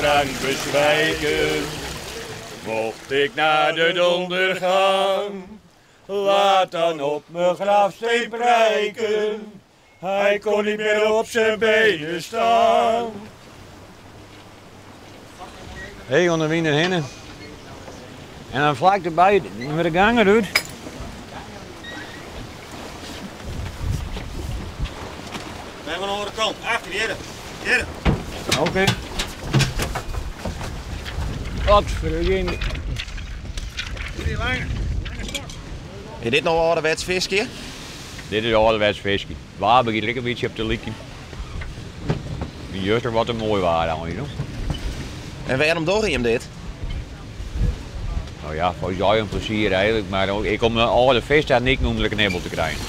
drank bezwijken. Mocht ik naar de donder gaan, laat dan op mijn grafsteen prijken. Hij kon niet meer op zijn benen staan. Hey, onder wien hinne. En dan vlak erbij, met de gangen doet. We hebben een andere kant. Achter, hier. Hier. Oké. Okay. Wat voor Is dit nou ouderwets visje? Dit is ouderwets visje. Waar begint ik een beetje op te likken. Juist er wat een mooi waar aan, joh. En waarom doe je hem dit? Nou ja, voor jou een plezier eigenlijk, maar ook, ik om een oude vis daar niet onder de knibbel te krijgen.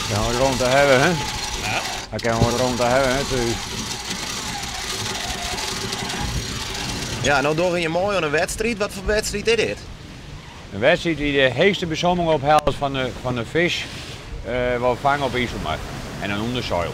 Ja, we rond te hebben, hè? Ja. Dat kan we rond te hebben, hè? Dus. Ja, nou doe je mooi aan een wedstrijd. Wat voor wedstrijd is dit? Een wedstrijd die de heegste besomming ophaalt van de vis wat we vangen op Iselmar en een onderzeil.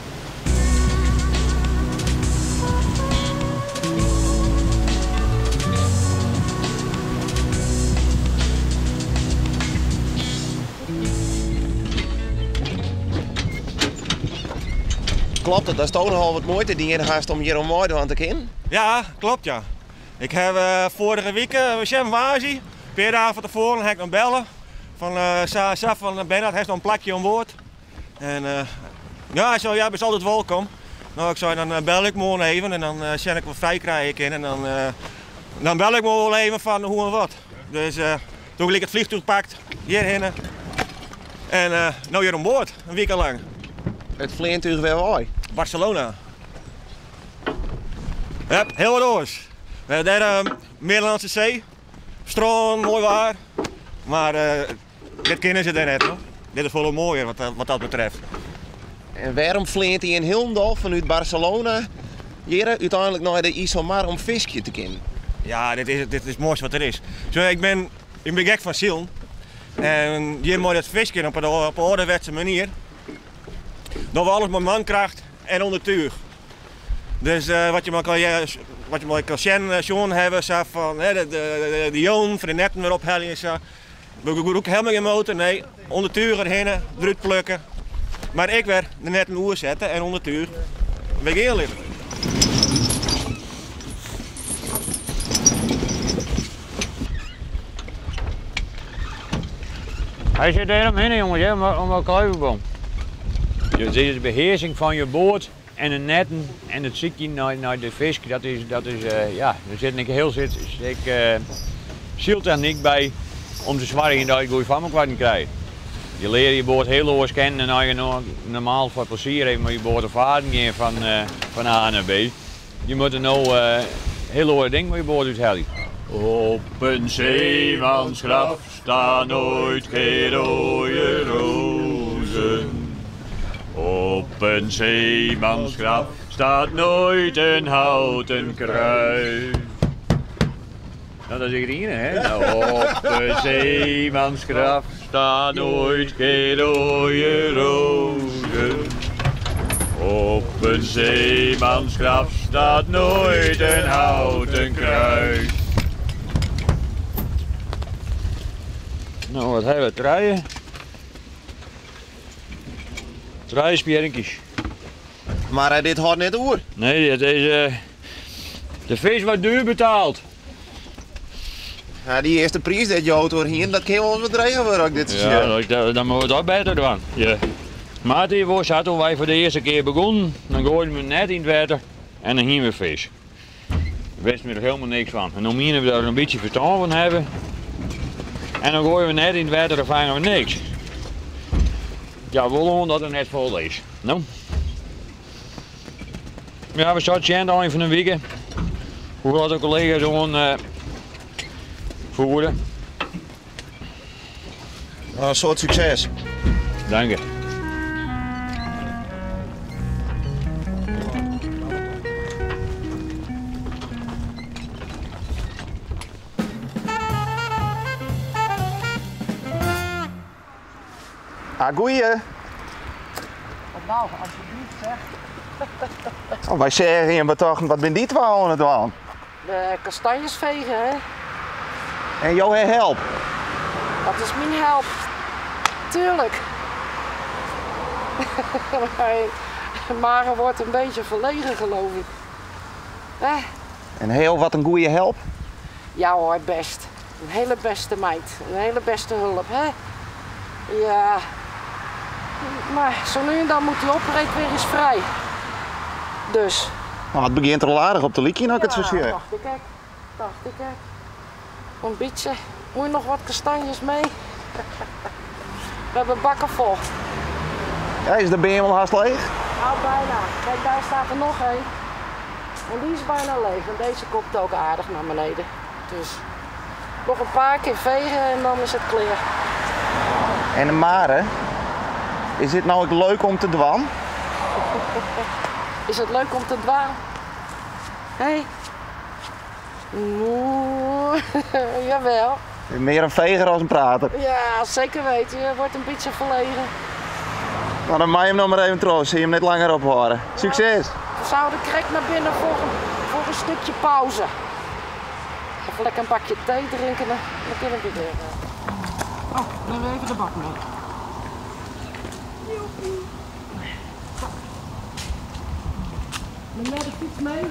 Klopt het, dat is toch nogal wat moeite die je haast om hier om mooi aan te kunnen? Ja, klopt ja. Ik heb vorige week, we zijn wazi, een paar dagen van tevoren heb ik nog bellen. Van Sa van Bernard heeft nog een plakje aan boord. En ja, hij zei, ja, bent altijd welkom. Nou, ik zei, dan bel ik morgen even en dan zal ik wat vrij krijgen in. En dan bel ik me wel even van hoe en wat. Dus toen heb ik het vliegtuig gepakt, hierheen. En nou hier aan boord, een week al lang. Het vliegtuig weer waar? Barcelona. Ja, heel wat oors. We hebben daar Middellandse Zee, stroom, mooi waar. Maar dit kennen ze daar net nog. Dit is veel mooier wat dat betreft. En waarom vliegt hij in Hilndal vanuit Barcelona hier uiteindelijk naar de Iselmar om visje te kennen? Ja, dit is het mooiste wat er is. Zo, ik ben gek van ziel. En hier moet het visje op de ouderwetse manier. Dan we alles met mankracht en ondertuig. Dus wat je maar kan zien hebben, zo van, hè, de joon van de netten weer ophalen en zo. We doen ook helemaal geen motor, nee. Ondertuig erheen, eruit plukken. Maar ik weer de netten oer zetten en ondertuig weer inlitten. Hij zit er omheen, jongens, hè, om een kluivenboom. Dus dit is de beheersing van je boord en de netten en het ziekje naar de vis, dat is ja, er zit een heel stuk zieltechniek bij om te zorgen dat je goed van elkaar kan krijgen. Je leert je boord heel anders kennen dan je normaal voor plezier even met je boord te varen gaan van A naar B. Je moet er nou heel andere dingen met je boord uithalen. Op een zeemansgraf staan nooit geen rode rozen. Op een zeemansgraf staat nooit een houten kruis. Nou, dat is Irene, hè? Nou, op een zeemansgraf staat nooit geen rode rozen. Op een zeemansgraf staat nooit een houten kruis. Nou, wat hebben we? Truien. Truienspierentjes. Maar dit houdt net oer. Nee, het is, de vis wordt duur betaald. Ja, die eerste prijs dat je auto hier, dat kan wel eens wat dreigen worden, ook dit Ja, jaar. dan moeten we dat beter doen. Ja. Maar die was toen wij voor de eerste keer begonnen, dan gooiden we net in het water en dan gingen we vis. Daar wisten we er helemaal niks van. En dan menen we daar een beetje verstand van hebben. En dan gooien we net in het water en vangen we niks. Ja, wel omdat het net vol is. Nou. Ja, we zaten aan het eind van de week. Hoe de collega's gewoon voeren. Nou, een soort succes. Dank je. Ah, goeie. Op Nou, alsjeblieft zeg. Oh, wy seagen jim betochten, wat binne dy twa oan it dwaan? De kastanjes vegen, hè? En jo ha help? Dat is myn help. Tuurlijk. Mijn magen wordt een beetje verlegen, geloof ik. Hè? En heel wat een goede help? Ja hoor, best. Een hele beste meid. Een hele beste hulp, hè? Ja. Maar zo nu en dan moet die opreed weer eens vrij. Dus. Nou, het begint er al aardig op te lieken, als ik het zo zie. Ja, dacht ik ook. Dacht ik ook. Een beetje. Moet je nog wat kastanjes mee? We hebben bakken vol. Ja, is de bemel haast leeg? Nou, bijna. Kijk, daar staat er nog één. En die is bijna leeg. En deze komt ook aardig naar beneden. Dus nog een paar keer vegen en dan is het klaar. En de Mare, is dit nou ook leuk om te dwan? Is het leuk om te dwaan? Hé? Hey? Jawel. Meer een veger als een prater. Ja, zeker weten. Je wordt een beetje verlegen. Nou, dan maak je hem nog maar even troost. Zie je hem net langer ophouden. Succes! We zouden krek naar binnen voor een stukje pauze. Of lekker een bakje thee drinken, dan kunnen we weer. Oh, neem even de bak mee. Joepie. Neem jij de fiets mee?